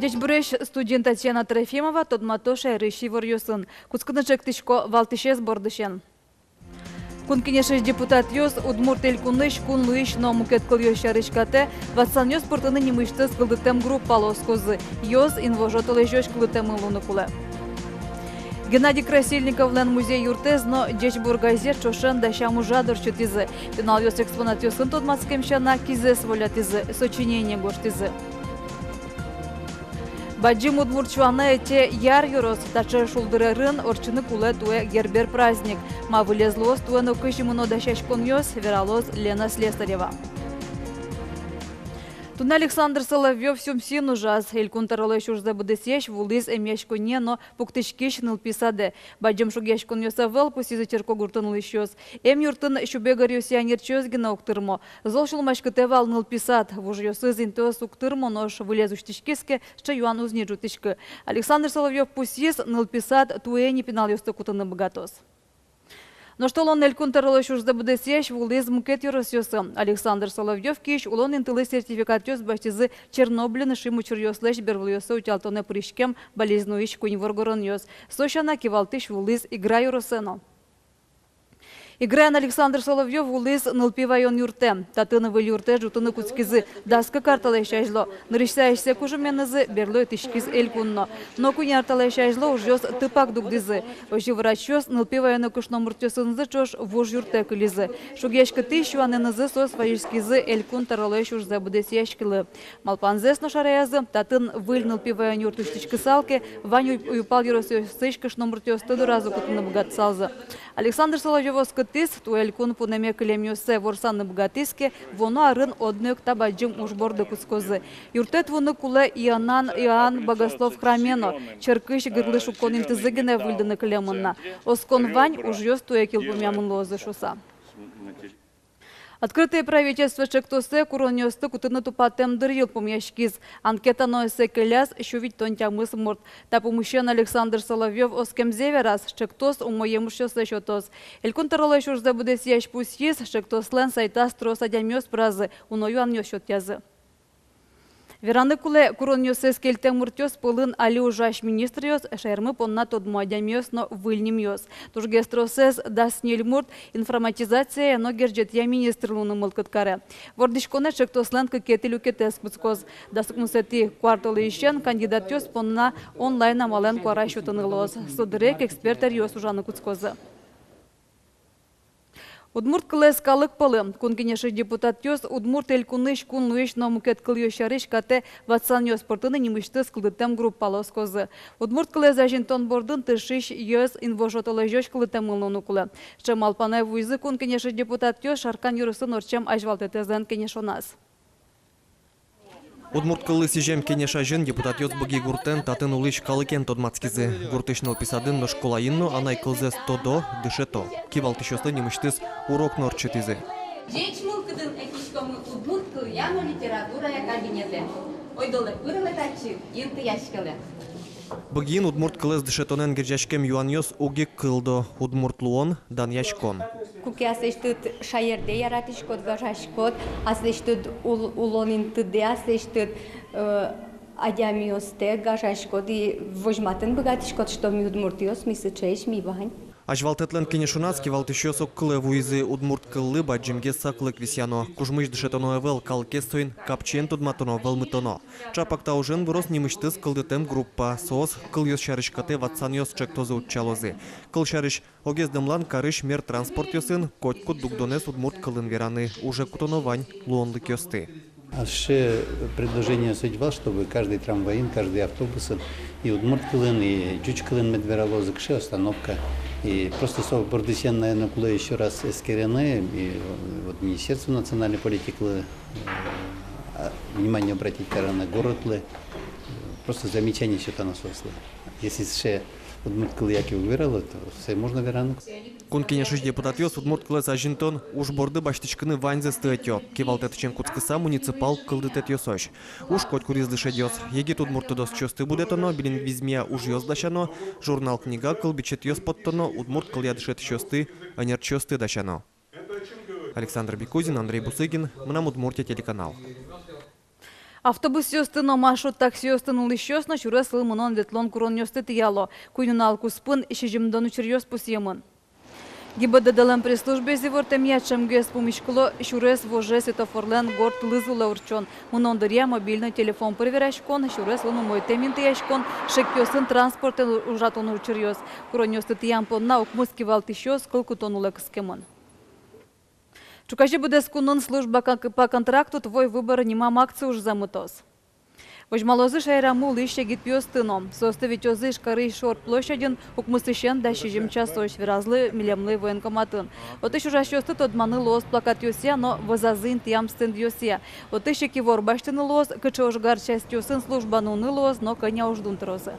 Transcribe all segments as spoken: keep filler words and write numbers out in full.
Ӟечбуресь! Студиын Татьяна Трофимова. Тодмато шаерысь иворъёсын. Кутскыны ӵектӥсько валтӥсез бордысен. Кун Кенешысь депутатъёс Удмурт Элькунысь кун луись но мукет кылъёс сярысь катэ ватсанъёс пыртыны нимысьтыз кылдытэм группалы оскозы. Ёз инвожо толэзёзь кылдытэмын луыны кулэ. Геннадий Красильниковлэн музей юртэз но «Ӟечбур» газет ӵошен дасям ужрад ортчытӥзы. Пиналъёс экспонатъёсын тодматскем сяна кизэс волятӥзы, сочинение гожтӥзы. Бадӟым удмурт сюанэ ӧте Яр ёрос. Таӵе шулдыр ӧрын ортчыны кулэ туэ Гербер праздник. Ма вылез луоз туэ но кызьы мыно дасяськонъёс, вералоз Лена Слесарева. Туннэ Александр Соловьёв Сюмсиын ужаз. Элькун тӧролэсь ужзэ быдэсъясь вуылӥз эмъяськонние но пуктӥськись нылпи садэ. Бадӟым шугъяськонъёс ӧвӧл, пусйизы черкогуртын улӥсьёс. Эмъюртын сюбег ӧръёсъя нерчиос гинэ уг тырмо. Зол сюлмаськытэ вал нылпи сад. Вужъёсыз интыос уг тырмо, нош вылез усьтӥськиз ке, сыӵе юан уз ни ӝутӥськы. Александр Соловьёв пусйиз, нылпи сад туэ ини пиналъёсты кутыны быгатоз. Нош толон Элькун тӧролэсь ужзэ быдэсъясь вуылӥз мукет ёросъёсы. Александр Соловьёв киысь улон интылы сертификатъёс басьтӥзы Чернобыльын шим учыръёслэсь бервылъёссэ утялтонэ пыриськем Балезиноысь куинь воргоронъёс. Со сяна кивалтӥсь вуылӥз Игра ёросэ но. Играын Александр Соловьёв вуылӥз нылпи ваён юртэ. Татын выль юртэз ӝутыны кутскизы дас кык ар талэсь азьло. Нырысьсэ асьсэ кужыменызы берло итӥськиз Элькун но. Но куинь ар талэсь азьло ужъёс тыпак дугдӥзы. Озьы врачъёс нылпи ваёнэ кышномуртъёсынызы ӵош вуж юртэ кылизы. Шугъяськытӥсь юанэнызы соос вазиськизы Элькун тӧролэсь ужзэ быдэсъяськылы. Малпанзэс но шараязы: татын выль нылпи ваён юрт усьтӥськысал ке, вань уй-, уйпал ёросъёсысь кышномуртъёсты доразы кутыны быгатысалзы. Александр Соловьёв оскытӥз, туэ Элькун пунэме кылемъёссэ ворсаны быгатӥз ке, вуоно арын одно ик та бадӟым уж борды кутскозы. Юрттэт вуыны кулэ Иоанн, Иоанн Богослов храме но. Черкысь гырлы шуккон интызы гинэ выльдыны кылемын на. Оскон вань, ужъёс туэ ик йылпумъямын луозы шуыса. «Открытое правительство» ӵектосэ куронъёсты кутыны тупатэм дыр йылпумъяськиз. Анкета но эсэ келяз сю витьтон тямыс мурт. Та пумысен Александр Соловьёв оскемзэ вераз: ӵектос умоем ужъёссэ сётоз. Элькун тӧролэсь ужзэ быдэсъясь пусйиз, ӵектослэн сайтаз трос адямиос пыразы, уно юанъёс сётъязы. Вераны кулэ, куронъёссэс кельтэм муртъёс пӧлын али ужась министръёс, шаермы понна тодмо адямиос но выль нимъёс. Тужгес тросэз, дас ньыль мурт, информатизацияя но герӟетъя министр луыны мылкыд каре. Вордӥськонэ ӵектослэн кыкетӥ люкетэз кутскоз. Дас укмысэтӥ куартолэзьысен кандидатъёс понна онлайн амалэн куара сётыны луоз. Со дыре ик эксперт ӧръёс ужаны кутскозы. Удмурт кылэз калык пӧлы. Кун Кенешысь депутатъёс Удмурт Элькунысь кун луись но мукет кылъёс сярысь катэ ватсанъёс пыртыны нимысьтыз кылдытэм группалы оскозы. Удмурт кылэз азинтон бордын тыршись ёз инвожо толэзёзь кылдытэмын луыны кулэ. Сыӵе малпанэ вуизы Кун Кенешысь депутатъёс Шаркан ёросын ортчем азьвалтэтэзлэн кенешоназ. Удмурт кыллы сӥзем кенеш азьын депутатъёс Быги гуртэн, татын улӥсь калыкен тодматскизы. Гуртысь нылпи садын но школаын но анай кылзэс тодо, дышето. Кивалтӥсьёслы нимысьтыз урок но ортчытӥзы. Ӟеч мылкыдын ӧтиськомы удмурт кылъя но литературая кабинетэ. Ойдолэ, пыролэ татчы, интыяськелэ. Быгиын удмурт кылэз дышетонэн герӟаськем юанъёс уг ик кылдо: удмурт луон, данъяськон. Куке аслэсьтыд шаердэ яратӥськод, гажаськод, аслэсьтыд ул-, улон интыдэ, аслэсьтыд, э, адямиостэ гажаськод и возьматыны быгатӥськод, что ми удмуртъёс, ми сыӵеесь, ми вань. Азьвалтэтлэн кенешоназ кивалтӥсьёс огкылэ вуизы: удмурт кыллы бадӟымгес саклык висъяно. Кужмысь дышетоно ӧвӧл, калыкез соин капчиен тодматоно, вӧлмытоно. Ӵапак та ужен выроз нимысьтыз кылдытэм группа. Соос кылъёс сярысь катэ ватсанъёс ӵектозы, утчалозы. Кылсярысь, огез дэмлан карысь мер транспортъёсын, котькуд дугдонэз удмурт кылын вераны. Уже кутоно вань луонлыкъёсты. А сыӵе предложение сыӵе вал, чтобы каждый трамвайын, каждый автобусын и удмурт кылын, и ӟуч кылын мед вералозы, кыӵе остановка. И просто со бордысен, наверное, кулэ ещё раз эскерыны, и вот Министерство национальной политикалы, э, а, внимание обратить карыны, городлы, э, просто замечание сётоно соослы. Если сыӵе удмурт кылы яке уг верало, то сое можно вераны. Кун Кенешысь депутатъёс удмурт кылэз азинтон уж борды басьтӥськыны ваньзэсты ӧтё. Кивалтэтысен кутскыса муниципал кылдытэтъёсозь. Уж котькудӥзлы шедёз. Егит удмурт тодосчиосты будэтоно, билингвизмъя ужъёс дасяно, журнал-книга, кылбичетъёс поттоно, удмурт кылъя дышетӥсьёсты, ӧнерчиосты дасяно. Александр Бекузин, Андрей Бусыгин, «Мынам Удмуртие» телеканал. Автобусъёсты но маршрут таксиосты улӥсьёс но сюрес вылын мынон-ветлон куронъёсты тӥяло. Куинь нунал куспын сизьымдон учыръёс пусъемын. ГИБДД-лэн пресс-службаез ивортэмъя, ӵемгес пумиськыло сюрес воже светофорлэн горд тылыз улэ ортчон. Мынон дыръя мобильной телефон пыр вераськон, сюрес вылын умойтэм интыяськон, шекъёсын транспортэн ужатон учыръёс. Куронъёсты тӥям понна укмыс кивалтӥсьёс кыл кутон улэ кыскемын. Ӵуказе быдэс кунын «Служба кон-, по контракту — твой выбор» нимо акция ужзэ мытоз. Возьмалозы шаерамы улӥсь егит пиосты но. Соосты витёзы Ижкарысь шор площадьын укмысысен дас сизьым часозь, веразы милемлы военкоматын. Отысь ужасьёсты тодманы луоз плакатъёсъя но вӧзазы интыям стендъёсъя. Отысь ик ивор басьтыны луоз, кыӵе ожгар частьёсын служба нуыны луоз но кӧня уж дун тырозы.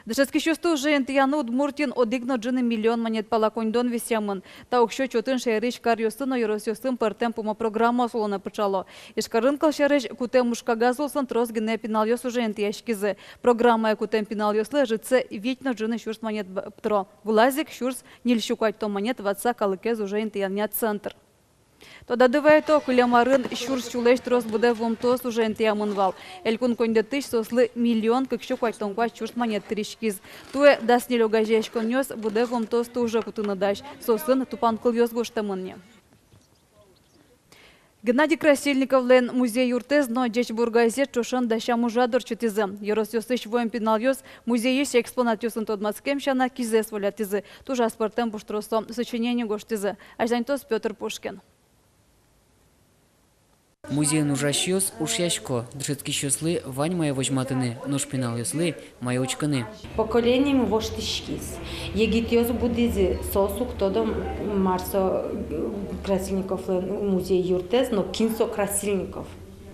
Дышетскисьёсты уже интыяны Удмуртиын одӥг но ӝыны миллион манет пала коньдон висъямын. Та уксё чотын шаерысь каръёсын но ёросъёсын пӧртэм пумо программаос улонэ пыӵало. Ижкарын, кылсярысь, кутэм ужкагаз улсын трос гинэ пиналъёс уже интыяськизы. Программае кутэм пиналъёслы ӧжытсэ вить но ӝыны сюрс манет б-, пыро. Вылаз ик сюрс ньыль сю куатьтон манет ватса калыкез уже интыянъя центр. Тодады вайто, кылем арын сюрс сюлэсь трос быдэ вуымтэос уже интыямын вал. Элькун коньдэтысь соослы миллион кык сю куатьтон куать сюрс манет тыриськиз. Туэ дас ньыль огазеяськонъёс быдэ вуымтэосты уже кутыны дась. Соосын тупанкылъёс гожтэмын ни. Геннадий Красильниковлэн музей юртэз но «Ӟечбур» газет ӵошен дасям ужрад ортчытӥзы. Ёросъёсысь вуэм пиналъёс музейысь экспонатъёсын тодматскем сяна кизэс волятӥзы. Туж аспӧртэм пуштросо сочинение гожтӥзы. Азьланьтоз Пётр Пушкин. Музейын ужасьёс ушъясько: дышетскисьёслы вань мае возьматыны, нош пиналъёслы мае учкыны. Поколениемы воштӥськиз. Егитъёс будӥзы, соос уг тодо, мар со, э, Красильниковлэн музей юртэз но кин со Красильников.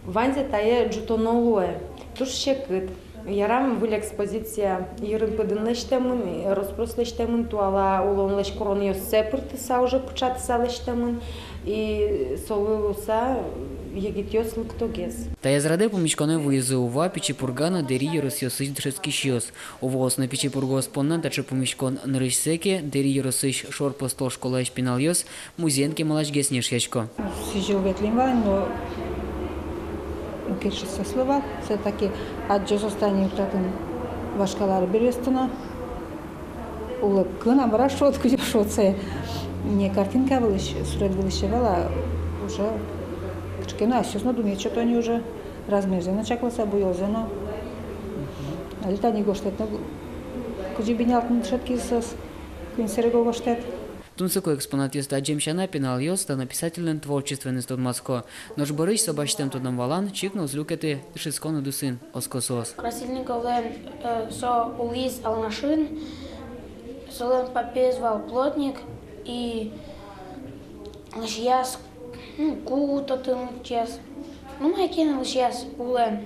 Ваньзэ тае ӝутоно луэ. Туж секыт. Ярам, выль экспозиция йырын-пыдын лэсьтэмын, рос-прос лэсьтэмын, туала улонлэсь куронъёссэ пыртыса, уже пыӵатыса лэсьтэмын. И солы луыса егитъёс лыктогес. Таяз радэ пумиськонэ вуизы Ува, Пичи Пурга но Дэри ёросъёсысь дышетскисьёс. Уваос но Пичи Пургаос понна таӵе пумиськон нырысьсэ ке. Дэри ёросысь Шор Постол школаысь пиналъёс музейын кемаласьгес ни эшъясько. Сӥзьыл ветлӥм вал ини, но кельшиз соослы вал. Всё-таки адӟозы соос тани татын вашкала арбериосты но. Улыкын, а мар шуод, кызьы шуод сое. Не картинка вылысь, суред вылысь ӧвӧл, а уже кыӵе ке но асьсэос но дунъет сёто ни уже. Размерзэ но чакласа, буёлзэ но. Али тани гожтэт но, кызьы бинялтыны дышетскизы соос, куинь сэрего гожтэт. Тунсыко экспонатъёсты адӟем сяна, пиналъёс та но писательлэн творчествоеныз тодматско. Нош бӧрысь со басьтэм тодон-валан чик но уз люкеты, дышетскон удысын оско соос. Красильниковлэн, э, со улӥз Алнашын, солэн папаез вал плотник, и лэсьтӥз, ну, кут отын лэсьтӥз, ну, мае ке но лэсьтӥз улэн.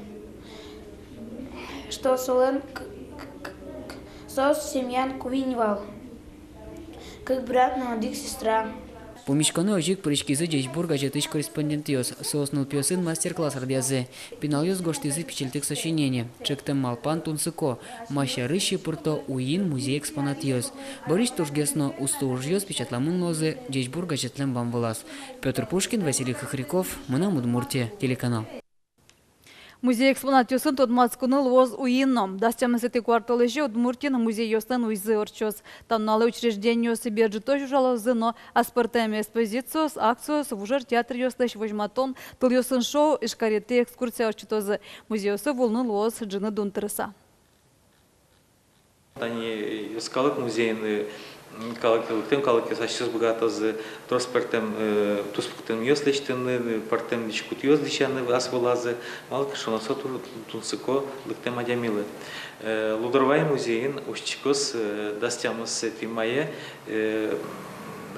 Что солэн к-, к-, к-, к-, соос семьяын куинь вал. Кык брат но одӥг сестра. Пумиськонэ озьы ик пыриськизы «Ӟечбур» газетысь корреспондентъёс. Соос нылпиосын мастер-класс радъязы. Пиналъёс гожтӥзы пичильтык сочинение. Чектэм малпан тунсыко: ма сярысь ик пырто уин музей экспонатъёс. Бӧрысь тужгес но усто ужъёс печатламын луозы «Ӟечбур» газетлэн бам вылаз. Пётр Пушкин, Василий Хохряков, «Мынам Удмуртие» телеканал. Музей экспонатъёсын тодматскыны луоз уин но. Дас тямысэтӥ куартолэзе Удмуртиын музейёслэн уйзы ортчоз. Та нуналэ учреждениос бер ӝытозь ужалозы но, аспӧртэм экспозициос, акциос, вужер театръёслэсь возьматон, тылъёсын шоу, Ижкаретӥ экскурсия ортчытозы. Музейёсы вуылыны луоз ӝыны дун тырыса. Тани йӧскалык музейын, м, калык, лыктэм калыкъёс асьсэос быгатозы трос пӧртэм, э, туспуктэмъёс лэсьтыны, пӧртэм дӥськутъёс дӥсяны ас вылазы, малы ке шуоно со туж тунсыко лыктэм адямилы. Э, Лудорвай музейын усьтӥськоз, э, дас тямысэтӥ мае, э,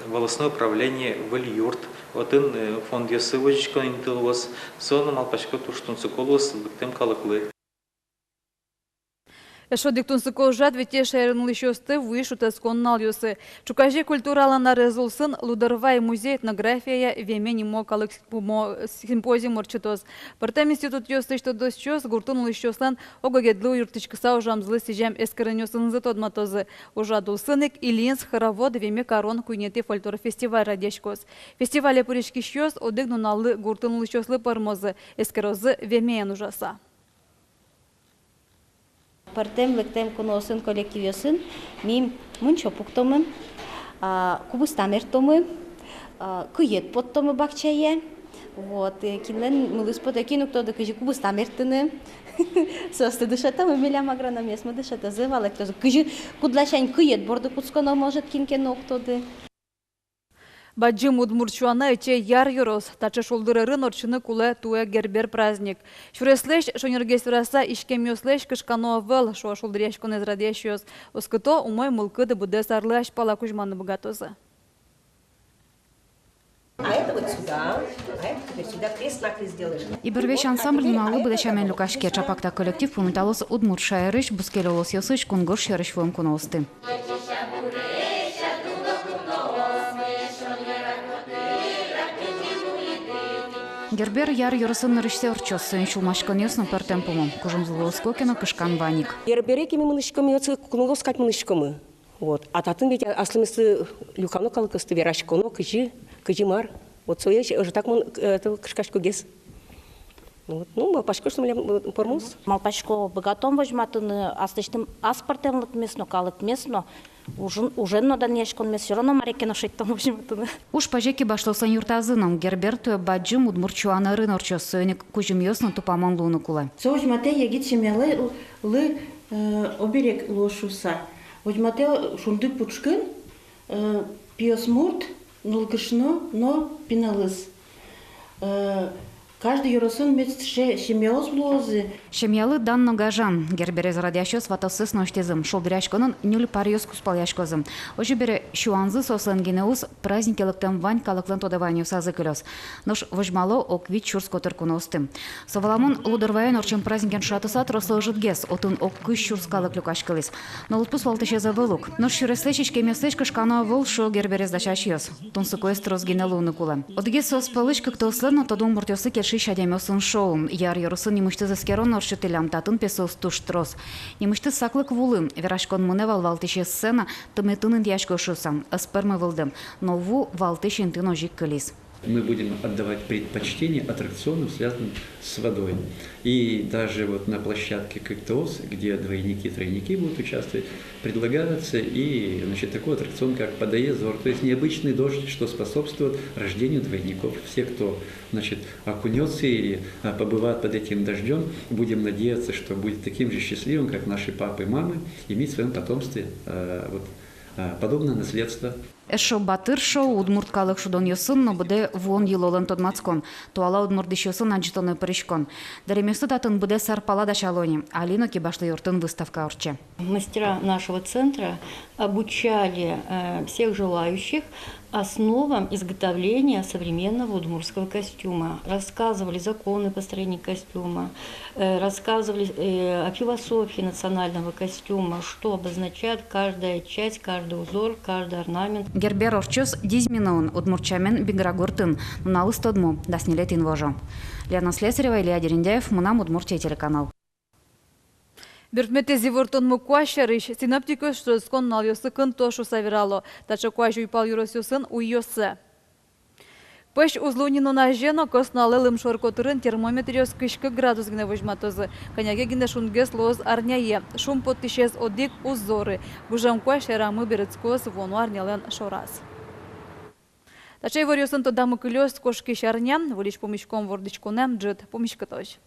волостное управление выль юрт, отын, э, фондъёсы возиськон инты луоз, со но, малпасько, туж тунсыко луоз лыктэм калыклы. Эшшо одӥг тунсыко ужрад витё шаерын улӥсьёсты вуись шутэтскон нуналъёсы. Ӵуказе культуралэн арез улсын Лудорвай музей этнографияя «Веме» нимо калык пумо симпозиум ортчытоз. Пӧртэм институтъёсысь тодосчиос гуртын улӥсьёслэн ог-огезлы юрттӥськыса ужамзылы сӥзем эскеронъёсынызы тодматозы. Ужрад улсын ик Ильинск, Хоровод, Веме карон куинетӥ фольклор фестиваль радъяськоз. Фестивале пыриськисьёс одӥг нуналлы гуртын улӥсьёслы пӧрмозы, эскерозы Вемеен ужаса. Пӧртэм-лыктэм куноосын, коллективъёсын ми мунчо пуктомы, а, кубыста мерттомы, а, кыед поттомы бакчае. Вот, э, кинлэн мылыз потэ, кин уг тоды, кызьы кубыста мерттыны. Соосты дышетомы, милям агрономъёсмы дышетозы, валэктозы, кызьы, кудласянь кыед борды кутсконо, может, кин ке но уг тоды. Бадӟым удмурт сюанэ ӧте Яр ёрос. Таӵе шулдыр ӧрын ортчыны кулэ туэ Гербер праздник. Сюреслэсь, шонергес вераса, иськемъёслэсь кышкано ӧвӧл, шуо шулдыръяськонэз радъясьёс. Оскыто, умой мылкыд быдэс арлы азьпала кузьманы быгатозы. А это вот сюда, а это теперь сюда, крест-накрест делаешь. «Ибервесь» ансамбль нуналлы быдэ сямен люкаське. Ӵапак та коллектив пумиталоз удмурт шаерысь, бускель улосъёсысь, кунгож сьӧрысь вуэм куноосты. Гербер Яр ёросын нырысьсэ ортчоз, соин сюлмаськонъёс но пӧртэм пумо. Кужымзылы оско ке но, кышкан вань ик. Гербере ке ми мынӥськомы, отчы кунгож кадь мынӥськомы. Вот. А татын ведь аслыместы люкано калыкъёсты, вераськоно, кызьы, кызьы мар. Вот сое ӧжытак мон, э, это, кышкаськогес. Вот. Ну, малпасько, что милям, э, пӧрмоз. Малпасько, быгатом возьматыны аслэсьтым аспӧртэмлыкмес но, калыкмес но, ужен, ужен но данъяськонмес, всё равно маре ке но шедьтом возьматыны. Уж пӧзе ик басьтоз эн юртазы но. Гербер туэ бадӟым удмурт сюан ӧрын ортчоз, соин ик кузьымъёс но тупамон луыны кулэ. Со возьматэ егит семьялы, лы, э, оберег луоз шуыса. Возьматэ шунды пушкын, э, пиосмурт, нылкышно но пиналыз. Э, каждый ёросын мед сыӵе семьяос луозы. Семьялы дан но гажан. Герберез радъясьёс ватоссэс но усьтӥзы. Шулдыръяськонын ньыль паръёс кузпалъяськозы. Озьы бере, сюанзы соослэн гинэ уз, празднике лыктэм вань калыклэн тодэ ваёнъёсазы кылёз. Нош возьмало ог вить сюрс котыр куноосты. Со валамон, Лудорвайын ортчем праздникен ӵошатыса, трослы ӧжытгес, отын ог кызь сюрс калык люкаськылӥз. Но лыдпус валтӥсез ӧвӧл ук. Нош сюреслэсь, иськемъёслэсь кышкано ӧвӧл, шуо Герберез дасясьёс. Тунсыкоез трос гинэ луыны кулэ. Одӥгез соос пӧлысь кыктоослэн но тодон муртъёслы кельшись адямиосын шоу. Яр ёросын нимысьтыз эскерон ортчытӥллям, татын пе соос туж трос. Нимысьтыз саклык вуылӥ, вераськон мынэ вал валтӥсез сцена тыметын интыяськоз шуыса, ӧз пӧрмы вылды. Но ву валтӥсь интыын озьы ик кылиз. Мы будем отдавать предпочтение аттракционам, связанным с водой. И даже вот на площадке Кыктоос, где двойники и тройники будут участвовать, предлагается и, значит, такой аттракцион, как «Падае зор», то есть необычный дождь, что способствует рождению двойников. Все, кто, значит, окунётся или, а, побывает под этим дождём, будем надеяться, что будет таким же счастливым, как наши папы и мамы, иметь в своём потомстве, э, вот, э, подобное наследство. Эшшо батыр шоу, удмурт калык шудонъёсын но быдэ вуон йылолэн тодматскон, туала удмурт дӥсьёсын адӟытонэ пыриськон. Дэремъёсты татын быдэс ар пала дасяло ни, али но Кибашлы юртын выставка ортче. Мастера нашего центра обучали, э, всех желающих основам изготовления современного удмуртского костюма, рассказывали законы построения костюма, э, рассказывали, э, о философии национального костюма, что обозначает каждая часть, каждый узор, каждый орнамент. Гербер ортчоз Дизьминоын, удмурт сямен Бигра гуртын. Нуналыз тодмо, дас ньылетӥ инвожо. Лена Слесарева, Илья Дерендяев, «Мынам Удмуртие» телеканал. Берпуметӥез ивортонмы куазь сярысь. Синоптикъёс шутэтскон нуналъёсы кынто шуыса верало. Таӵе куазь уйпал ёросъёсын уйёссэ. Пӧсь уз луы ни нуназе но, кӧснуналэ лымшор котырын термометръёс кызь кык градус гинэ возьматозы. Кӧня ке гинэ шунгес луоз арняе. Шумпоттӥсез одӥг уз зоры. Гужем куазь шаерамы берытскоз вуоно арнялэн шораз. Таӵе иворъёсын тодамы кылёз кошкись арня. Выльысь пумиськом вордӥськонэ. Ӝыт пумиськытозь.